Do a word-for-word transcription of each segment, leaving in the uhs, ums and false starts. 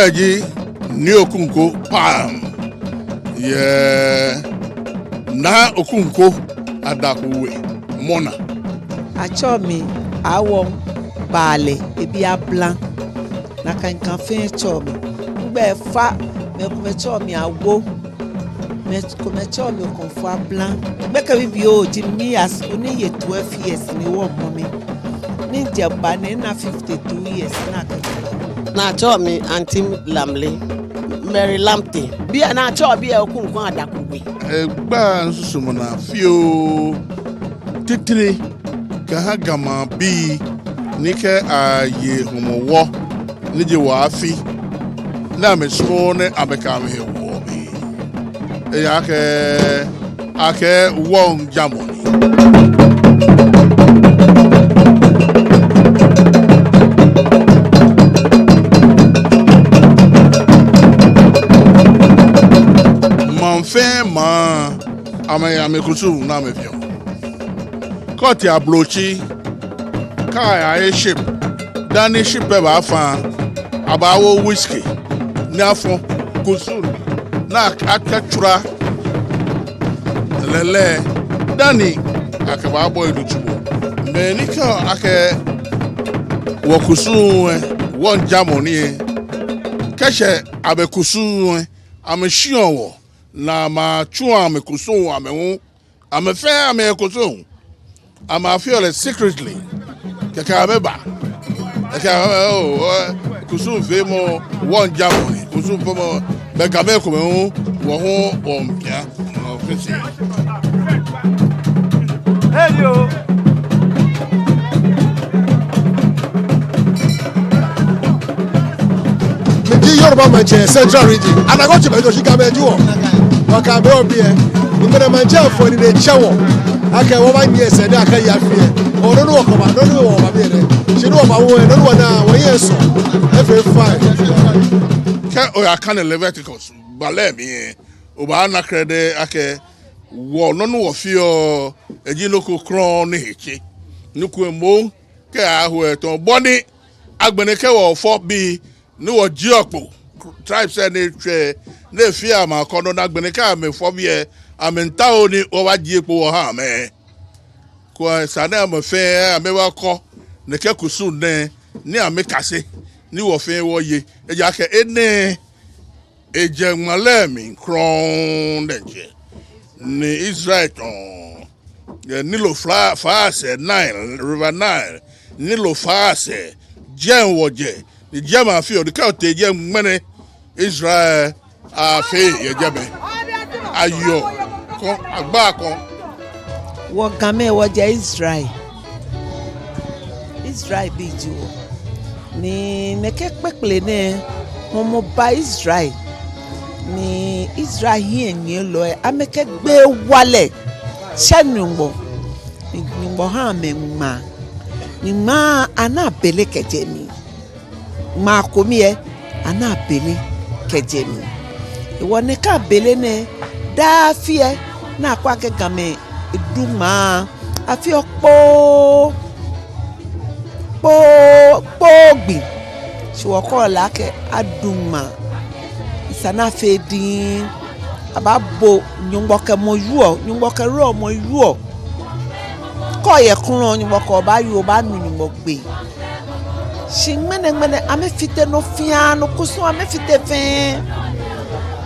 Eji Nii Okunko Pam. Yɛ Naa Okunko Adaku We mɔ nɛ. Atsɛɔ mi Awo Baalɛ, ebi Abla. Nakai kaa fɛɛ tsɛɔ mi. Migbɛi fa, mɛi komɛi tsɛɔ mi Awo. Mɛi komɛi tsɛɔ mi Okomfo Abla. Gbekɛ bibioo ji mi, as mi ni ye twelve years ni wɔmɔ mi. Ni mijɛ ba nɛɛ mina fifty two years nakai. Ni atsɛɔ mi Auntie Lamle, Mary Lamptey. Biɛ ni atsɛɔ biɛ Okunko Adaku We. Egba misusumɔ naa fioo titri kɛha Ga maŋbii ni kɛ aye Hɔmɔwɔ ni ji wɔ afi, ni amɛsumɔɔɔ ni amɛkɛ amɛhe woɔ mli. Ejaakɛ akɛɛ wɔŋjamɔ ni. Maŋ fɛɛ maŋ, amɛ, amɛkusum ni amɛfeɔ. Kɛ otee Ablotsiri, kɛ ayaye ship, dani ship lɛ baafã, abaawo whisky ni afɔ, kusum ni akɛtswaa lɛ lɛ, dani akɛbaabɔ he nitsumɔ. Mɛi ni kɛɔ akɛ wɔkusum lɛ, wɔŋjamɔ ni lɛ, kɛshɛ amɛkusum lɛ, amɛshiɔ wɔ, ni amɛtsuɔ amɛkusum amɛ hu. Amɛ fɛɛ amɛkusum, amɛfeɔ lɛ secretly. Kɛkɛ amɛba. Kɛkɛ amɛ, oo, kusumfeemɔ, wɔŋjamɔ ni, kusumfeemɔ, bɛ Gamɛi komɛi hu, wɔ hu wɔmiiya. Office. Hey, yo. Miji Yoruba Maŋtsɛ Central Region. Anago tsi bɛ jɔ shi Gamɛi ji wɔ. Wɔkɛ amɛ yɔɔ biɛ. Ŋmɛnɛ Maŋtsɛ fɔ ni etsɛ wɔ akɛ wɔbanyiɛ sɛɛ ni akɛya afi lɛ. Nɔ ni wɔkɛba, nɔ ni wɔba biɛ nɛ. Shi ni wɔba wɔ, nɔ ni wɔna, wɔyi esɔ. Efee fine. Kɛ oyakane Leviticus gbalɛ mli lɛ, obaana krɛdɛɛ akɛ wɔ nɔ ni wɔfeɔ, eji nɔ ko krɔŋŋ ni he tse. Nɔ ko moŋ kɛ ahu etɔ̃ bɔ ni agbɛnɛ kɛ wɔfɔ bii ni wɔjieɔ kpo, tribes lɛ ni etsɛ, ni efeɔ amɛ akɔnɔ, ni agbɛnɛ kɛ amɛfɔ bii lɛ, amɛmiitao ni wɔbajie kpo wɔha amɛ. Kulɛ esa ni amɛ fɛɛ amɛbakɔ nɛkɛ kusum nɛɛ, ni amɛkase, ni wɔ fɛɛ wɔye. Ejaakɛ enɛ ejɛ ŋmalɛ mli krɔŋŋ diɛŋtsɛ. Ni Israel tɔ̃, eh, Nilo fla-, faa sɛɛ, Nile, River Nile, Nilo faa sɛɛ, jɛmɛ wɔjɛ, ni jɛmɛ afeɔ, ni kɛ otee jɛmɛ ŋmɛnɛ, Israel afee yɛ jɛmɛ. Ayɔɔ kɔŋ, agbaa kɔŋ. Wɔ Gamɛi wɔjɛ Israel. Israelbii ji wɔ. Ni nɛkɛ kpekple nɛɛ, hɔmɔ ba Israel. Ni Israel hiɛnyiɛlɔi lɛ, amɛkɛ gbeewalɛ tsɛ Nyɔŋmɔ. Ni Nyɔŋmɔ ha amɛ ŋmaa. Ni ŋmaa lɛ ana abele kɛjɛ mli. Ŋmaa kome lɛ, ana abele kɛjɛ mli. Hewɔ nɛkɛ abele nɛɛ, daa afi lɛ, ni akwɛ akɛ Gamɛi edu ŋmaa lɛ, afeɔ kpoo, kpoo, kpoo gbi. Shi wɔkɛɔ lɛ akɛ adu ŋmaa. Esa ni afee diŋŋ. Abaabo Nyɔŋmɔ kɛ mɔ wieɔ, Nyɔŋmɔ kɛ wulɔmɔ wieɔ. Kɛ oyɛ krɔŋŋ, Nyɔŋmɔ kɛ bo baawie, obaanu Nyɔŋmɔ gbee. Shi ŋmɛnɛŋmɛnɛ amɛfite nɔ fɛɛ nɔ, kusum amɛfite fɛɛ.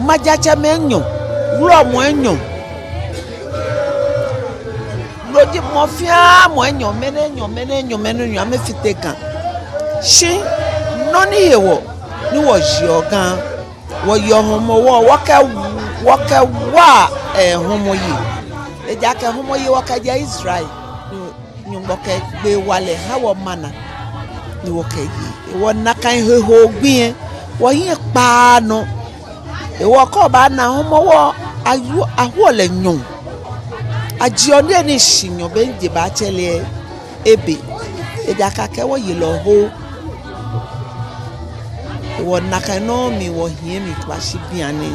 Maŋtsɛmɛi enyɔ, wulɔmɔ enyɔ, no ji mɔ fɛɛ mɔ enyɔ, mɛnɛ enyɔ, mɛnɛ enyɔ, mɛnɛ enyɔ, amɛfite Ga. Shi nɔ ni hewɔ ni wɔyeɔ Ga, wɔyeɔ Hɔmɔwɔ, wɔkɛ, wɔkɛwaa, eh, hɔmɔ yei. Ejaakɛ hɔmɔ yei wɔkɛjɛ Israel. Nyɔŋmɔ kɛ gbeewalɛ ha wɔ mana ni wɔkɛye. Hewɔ nakai hehoo gbi lɛ, wɔhiɛ kpaaa nɔ. Hewɔ kɛ obaana Hɔmɔwɔ, awo, awoɔ lɛ nyɔɔŋ. Ajieɔ niyenii shi nyɔɔŋ, be ni je baatsɛre lɛ ebe. Ejaakɛ akɛɛ wɔyelɔ ho. Hewɔ nakai nɔŋŋ mli wɔhiɛ mli kɛbashi bianɛ.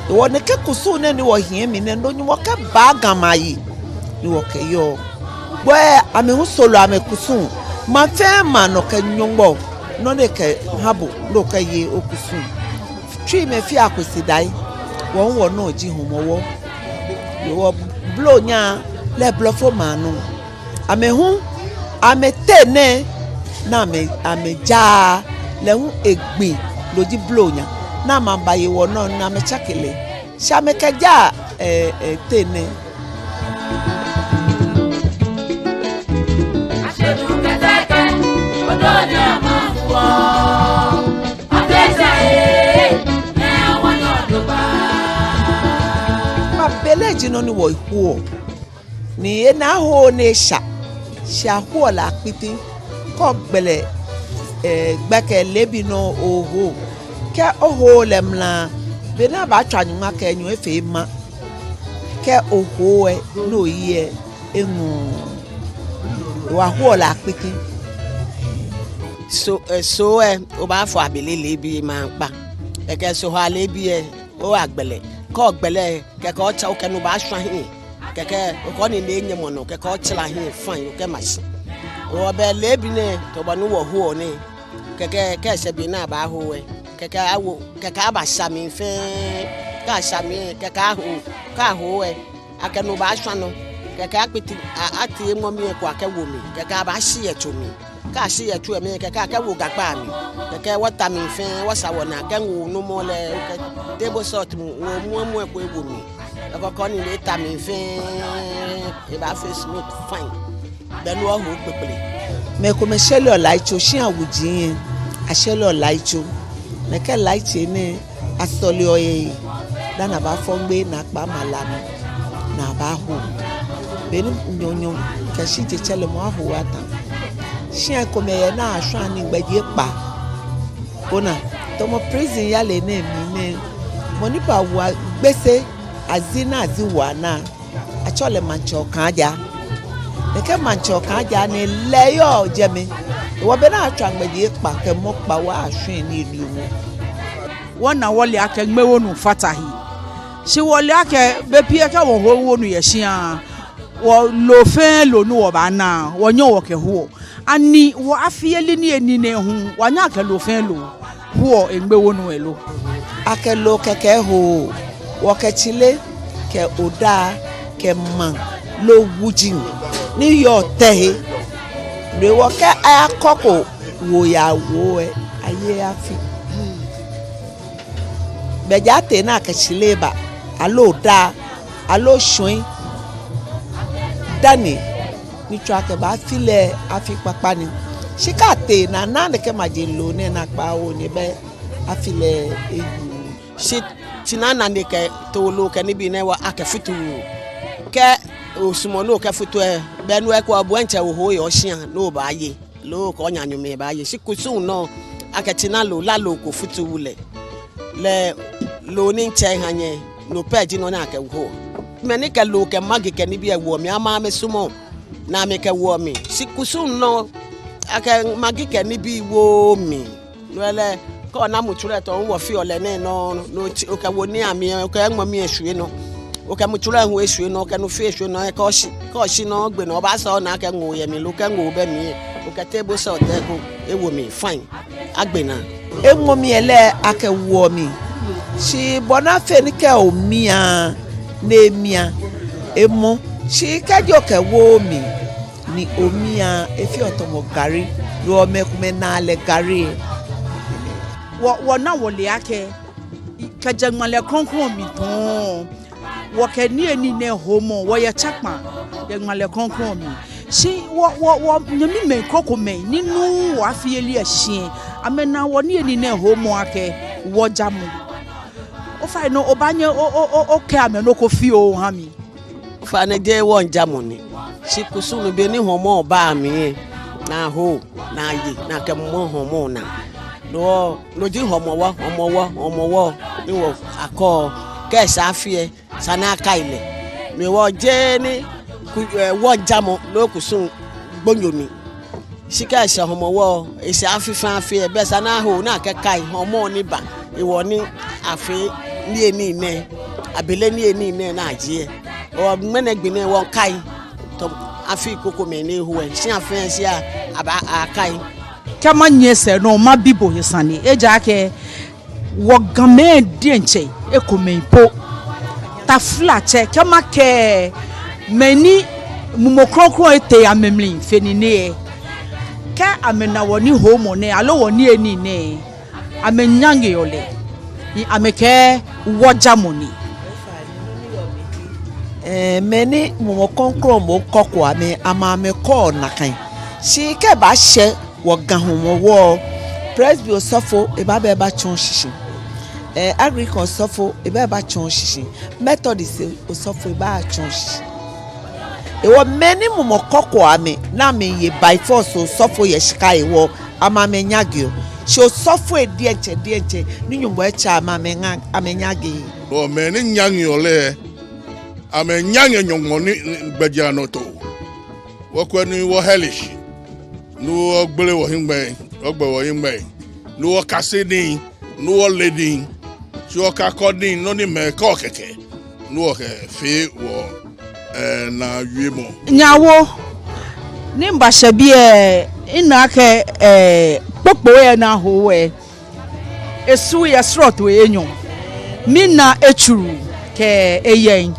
Hewɔ nɛkɛ kusum nɛɛ ni wɔhiɛ mli nɛɛ, no Nyɔŋmɔ kɛbaa Ga maŋ ayi ni wɔkɛyɔɔ. Gbɔi amɛ hu soro amɛkusum. Maŋ fɛɛ maŋ nɔ kɛ Nyɔŋmɔ Nɔ ni ekɛha bo, no okɛye okusum. Tsuimɛi fɛɛ Akwasidae, wɔ hu wɔnɔ ji Hɔmɔwɔ. Wɔ Blonya lɛ blɔfomɛi anɔ. Amɛ hu, amɛteŋ nɛɛ, ni amɛ, amɛjaa lɛ hu egbi loo ji Blonya. Ni amɛbaye wɔnɔ ni amɛtsake lɛ. Shi amɛkɛjaa, eh, eh, teŋ nɛɛ. Abele ji nɔ ni wɔhoɔ. Ni enɛ ahoɔ ni esha, shi ahoɔ lɛ akpiti. Kɛ ogbele, eh, gbɛkɛ leebi nɔ oho. Kɛ oho lɛ mra, be ni abaatswa nyɔŋma kɛ enyɔ efee ma. Kɛ oho lɛ, no oyi lɛ, eŋɔɔ. Wɔhoɔ lɛ akpiti. Soo, eh, soo lɛ, obaafɔ abele leebi maŋkpa. Kɛkɛ soo hɔ leebi lɛ, ogbele. Kɛ ogbele, kɛkɛ otsa okɛ nu baashwa hiɛ. Kɛkɛ okɔ nii nɛɛ nyɛmɔ nɔ, kɛkɛ otsara hiɛ fine, okɛma shi. Wɔbɛ leebi nɛɛ, tamɔ bɔ ni wɔhoɔ nɛɛ. Kɛkɛ, kɛ eshɛ be ni abaaho lɛ. Kɛkɛ awo, kɛkɛ abasha mli fɛɛ, kɛ asha mli, kɛkɛ aho, kɛ aho lɛ. Akɛ nu baashwa nɔ, kɛkɛ akpiti, a, ati eŋmɔ mli lɛ eko akɛwo mli, kɛkɛ abaashi yɛ tso mli. Kɛ ashi yɛ tso lɛ mli, kɛkɛ akɛwo gakpa mli. Kɛkɛ wɔta mli fɛɛ, wɔsa wɔnaa kɛŋoo numɔ lɛ, kɛ table salt mu, ŋoo muɔmuɔ eko ewo mli. Kɛkɛ okɔ nii nɛɛ eta mli fɛɛ, ebaafee smooth fine. Be ni wɔho kpekple. Mɛi komɛi shɛreɔ laitso, shi awuji lɛ, ashɛreɔ laitso. Nɛkɛ laitso nɛɛ, asɔleɔ ehe, dani abaafɔ ŋmɛ naakpa mala mli, ni abaaho. Be ni nyɔɔŋ nyɔɔŋ kɛshi jetsɛremɔ ahoɔ ata. Shia komɛi yɛ ni ashwãa nii gbɛjianɔ kpaa. Ona, tamɔ prison yale nɛɛ mli nɛɛ, mɔ ni baawo Gbese, azi ni azi wa naa, atsɛɔ lɛ Maŋtsɛ Okaija. Nɛkɛ Maŋtsɛ Okaija nɛɛ lɛ yɔɔ jɛmɛ. Hewɔ be ni atswa gbɛjianɔ kpaa kɛ mɔ kpaa wa ashwɛŋ ni enu. Wɔna wɔle akɛ ŋmɛwonu fata he. Shi wɔle akɛ bei pii kɛ wɔho wonu yɛ shia, wɔ loo fɛɛ loo ni wɔbaana, wɔnyɛɔ wɔkɛhoɔ. Ani wɔ afiyeli niyenii nɛɛ hu, wɔnyɛɔ akɛ loo fɛɛ loo hoɔ eŋmɛwonu lɛ lo? Akɛ loo kɛkɛ hoɔ, wɔkɛ tsile, kɛ odaa, kɛ maŋ loo wuji ni yɔɔ tɛ he. Ni wɔkɛ aya kɔkɔ wo ya wo lɛ, aye afi. Be ja tee ni akɛ tsile ba, aloo daa, aloo shɔi dani, ni tsɔɔ akɛ afi lɛ afi kpakpa ni. Shi kɛ atee ni ana nɛkɛ maji loo nɛɛ naakpa awo ni be afi lɛ eyu. Shi tsina nane kɛ too loo kɛ nibii nɛɛ wa akɛfutu. Kɛ osumɔɔ ni okɛfutu lɛ, be ni okwɛ obuɔ ntsɛ oho yɛ oshia ni obaaye. Loo ko onyɛmi baaye. Shi kusum nɔ, akɛ tsina loo, la loo ko futu lɛ. Lɛ loo ni ntsɛ ha nyɛ, no pɛ ji nɔ ni akɛwoɔ. Mɛi ni kɛ loo kɛ Maggi kɛ nibii lɛ woɔ mli, amɛ amɛsumɔɔ ni amɛkɛwoɔ mli. Shi kusum nɔ, akɛ Maggi kɛ nibii wooo mli. No lɛ, kɛ ona mutsuru lɛ tɔŋŋ wɔfeɔ lɛ nɛɛ nɔ, no okɛwo nii amli, okɛ eŋmɔ mli eshwie nɔ. Okɛ mutsuru lɛ hu eshwie nɔ, okɛ nu fɛɛ eshwie nɔ, kɛ oshi, kɛ oshi nɔ, ogbe naa, obaasa ona akɛ ŋoo yɛ mli loo kɛ ŋoo bɛ mli lɛ, okɛ table salt lɛ eko ewo mli fine, agbe naa. Eŋmɔ mli lɛ akɛwoɔ mli. Shi bɔ ni afee ni kɛ omia, ni emia, emɔ. Shi kɛji okɛwo mli, ni omia, efeɔ tamɔ gari, hewɔ mɛi komɛi naa lɛ gari. Wɔ, wɔna wɔle akɛ, kɛjɛ Ŋmalɛ Krɔŋkrɔŋ mli tɔŋŋ, wɔkɛ niyenii nɛɛ hoomɔ, wɔyɛ tsakpaa yɛ Ŋmalɛ Krɔŋkrɔŋ mli. Shi wɔ, wɔ, wɔnyɛmimɛi krokomɛi ni nuuu wɔ afiyeli lɛ shiɛ, amɛnaa wɔniyenii nɛɛ hoomɔ akɛ wɔjamɔ. Ofainɛ obaanyɛ o, o, o, okɛɛ amɛ nɔ ko fioo oha mi? Ofainɛ jeee wɔŋjamɔ ni. Shi kusum nɔ, be ni hɔmɔ baa mli lɛ, ni aho, ni aye, ni akɛmɔ hɔmɔ naa. No, no ji Hɔmɔwɔ, Hɔmɔwɔ, Hɔmɔwɔ ni wɔkɛɔ, kɛ esa afi lɛ, esa ni akai lɛ. No hewɔ jeee ni ku, eh, wɔŋjamɔ loo kusum gbonyo ni. Shi kɛ esa Hɔmɔwɔ, esa afi fɛɛ afi lɛ, belɛ esa ni aho ni akɛkai hɔmɔ ni ba, hewɔ ni afee niyenii nɛɛ, abele niyenii nɛɛ ni ajie. Hewɔ ŋmɛnɛ gbi nɛɛ wɔŋkai, tamɔ afi krokomɛi ni eho lɛ, shia fɛɛ shia abaakai. kɛ manyiɛ sɛɛ nɔ mabi bo he sane. Ejaakɛ wɔ Gamɛi diɛŋtsɛ ekomɛi po, taflatsɛ, kɛ makɛɛ mɛi ni Mumɔ Krɔŋkrɔŋ etee amɛmli fe nine lɛ, kɛ amɛna wɔnihoomɔ nɛɛ aloo wɔniyenii nɛɛ, amɛnyaŋeɔ lɛ, ni amɛkɛɛ wɔjamɔ ni. Ɛɛ, mɛi ni Mumɔ Krɔŋkrɔŋ moŋ kɔko amɛ, amɛ amɛkɔɔ nakai. Shi kɛ eba shɛ wɔ Ga Hɔmɔwɔ, Presby osɔfo ebaaba ebatsɔ shishi. Ɛɛ, Anglican osɔfo ebaaba ebatsɔ shishi. Methodist osɔfo ebaatsɔ shishi. Hewɔ mɛi ni Mumɔ kɔko amɛ, ni amɛye by force osɔfo yɛ shika hewɔ, amɛ amɛnyaŋeɔ. Shi osɔfoi diɛŋtsɛ diɛŋtsɛ ni Nyɔŋmɔ etsɛ amɛ, amɛnyaŋeee. Hewɔ mɛi ni nyaŋeɔ lɛ, amɛnyaŋeɔ Nyɔŋmɔ ni, ni gbɛjianɔtoo. Wɔkwɛ ni wɔhɛle shi, ni wɔgbele wɔhiŋmɛi, wɔgbɛ wɔhiŋmɛi, ni wɔkase nii, ni wɔle nii, shi wɔkakɔ nii, nɔ ni mɛi kɛɔ kɛkɛ, ni wɔkɛfee wɔ, ɛɛ, naa wiemɔ. Nyɛ awo, ni mibashɛ biɛ, mina akɛ, ɛɛ, kpokpoi lɛ ni aho lɛ, esu yɛ srɔtoi enyɔ. Mina etsuru kɛ eyɛŋ.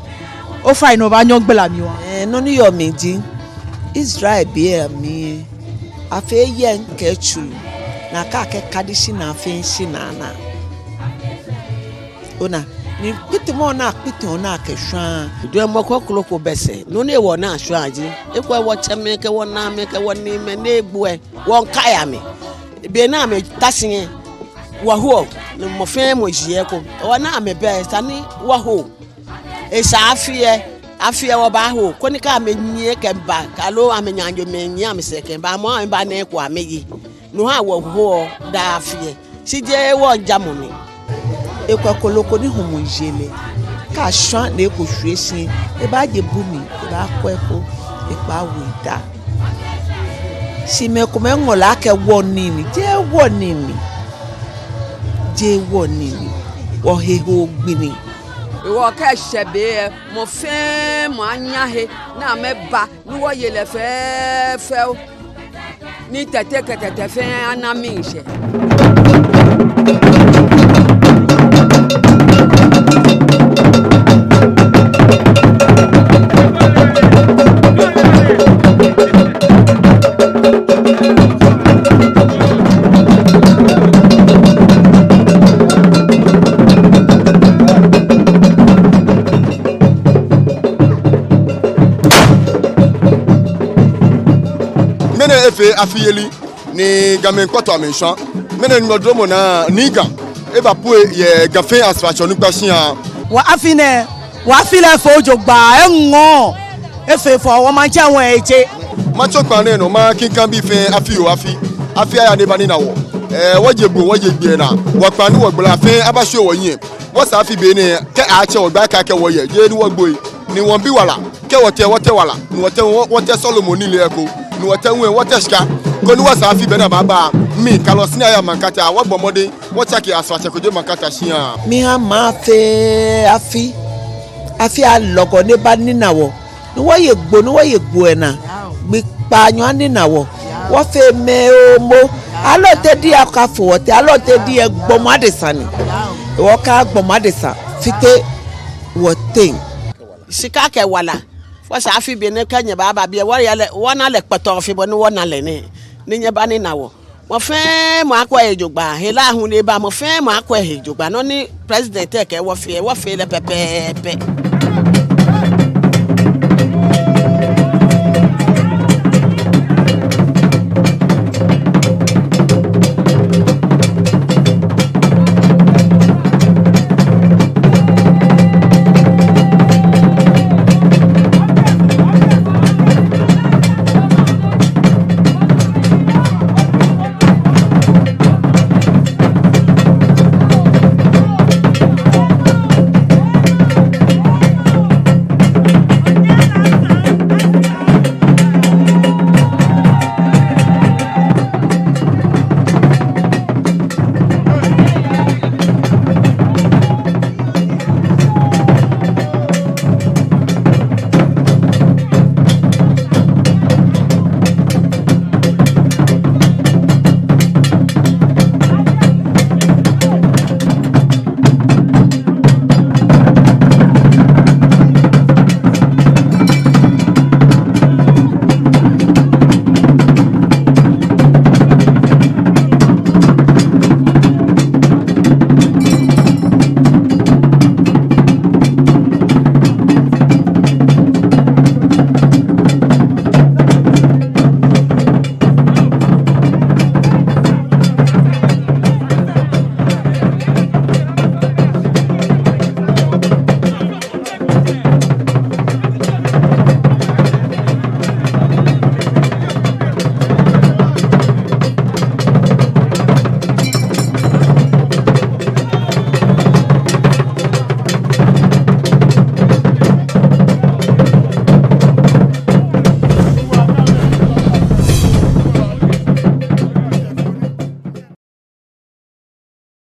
Ofainɛ obaanyɛ ogbala mli waa? Ɛɛ, nɔ ni yɔɔ mli ji, Israelbii amli lɛ, afee eyɛŋ kɛ etsuru, ni akɛ kadi shinaa fɛɛ shinaa naa. Ona, ni kpitimɔ ni akpitiɔ ni akɛshwaa. Jwɛŋmɔ kroko bɛ sɛɛ, nɔ ni hewɔ ni ashwaa ji, ekolɛ wɔtsɛmɛi kɛ wɔnaamɛi kɛ wɔniimɛi ni egbo lɛ, wɔmiikai amɛ. Be ni amɛta shi lɛ, wɔhoɔ, ni mɔ fɛɛ mɔ ji eko. Hewɔ ni amɛbɛ, esa ni wɔho. Esa afi lɛ, afi lɛ wɔbaaho, koni kɛ amɛnyiɛ kɛba, aloo amɛnanemɛi nyiɛ amɛsɛɛ kɛba, amɛ amɛbaana eko amɛye. No ha wɔhoɔ daa afi lɛ. Shi jeee wɔjamɔ ni. Ekolɛ kroko ni hɔmɔ miije lɛ, kɛ ashwa ni eko shwie shi, ebaaje bu mli, ebaakɔ eko, ekpaa wo eda. Shi mɛi komɛi ŋɔɔ lɛ akɛ wɔnii ni, jeee wɔnii ni. Jeee wɔnii ni. Wɔhe hoo gbi ni. Hewɔ kɛ eshɛ be lɛ, mɔ fɛɛ mɔ anya he ni amɛba, ni wɔye lɛ fɛfɛo. Ni tɛtɛ kɛ tɛtɛ fɛɛ ana miishɛɛ. Ŋmɛnɛ efee afi yeli, ni Gamɛi kpɔtɔ amɛshwa. Ŋmɛnɛ Nyɔŋmɔ duromɔ naa, ni Ga ebapue yɛ Ga fɛɛ asratsɛ onukpa shia. Wɔ afi nɛɛ, wɔ afi lɛ efee jogbaŋŋ, eŋɔɔ, efee fɛo, wɔ maŋtsɛ ŋwɛi eje. Matsɔ kpaa nɛɛ nɔ makikai bii fɛɛ afi oo afi. Afi aya ni eba nina wɔ. Ɛɛ, wɔje gbo, wɔje gbii naa. Wɔkpaa ni wɔgbala fɛɛ abashwie wɔhiɛ. Wɔsɛɛ afi be nɛɛ, kɛ atsɛ wɔ gbɛ akɛ wɔyɛ, jeee ni wɔgboi. Ni wɔmiibi wala, kɛ wɔtɛ, wɔtɛ wala, ni wɔtɛ, wɔ, wɔtɛ sɔlemɔ nilee ko, ni wɔtɛ ŋwɛi, wɔtɛ shika, koni wɔsɛɛ afi be ni baaba, mi Carlos ni aya Mankata, wɔbɔ mɔdɛŋ, wɔtsake asratsɛ ko je Mankata shia. Miha maŋ fɛɛ afi, afi alɔgɔ ni eba nina wɔ, ni wɔye gbo, ni wɔye gbo lɛ naa, gbi kpaanyɔ anina wɔ, wɔfee mɛi oo mo, alɔnte diŋ akafo wɔteŋ, alɔnte diŋ lɛ gbɔmɔ adesa ni, wɔkɛ gbɔmɔ adesa fite wɔteŋ. Shika kɛ wala. Wɔsɛɛ afi be nɛɛ kɛ nyɛbaaba biɛ, wɔya lɛ, wɔna lɛ kpɔtɔɔ fe bɔ ni wɔna lɛ nɛɛ. Ni nyɛba nina wɔ. Mɔ fɛɛ mɔ akwɛ ehe jogbaŋŋ. Hela hu ni eba, mɔ fɛɛ mɔ akwɛ ehe jogbaŋŋ. Nɔ ni president lɛ kɛɛ wɔfee, wɔfee lɛ pɛpɛɛpɛ.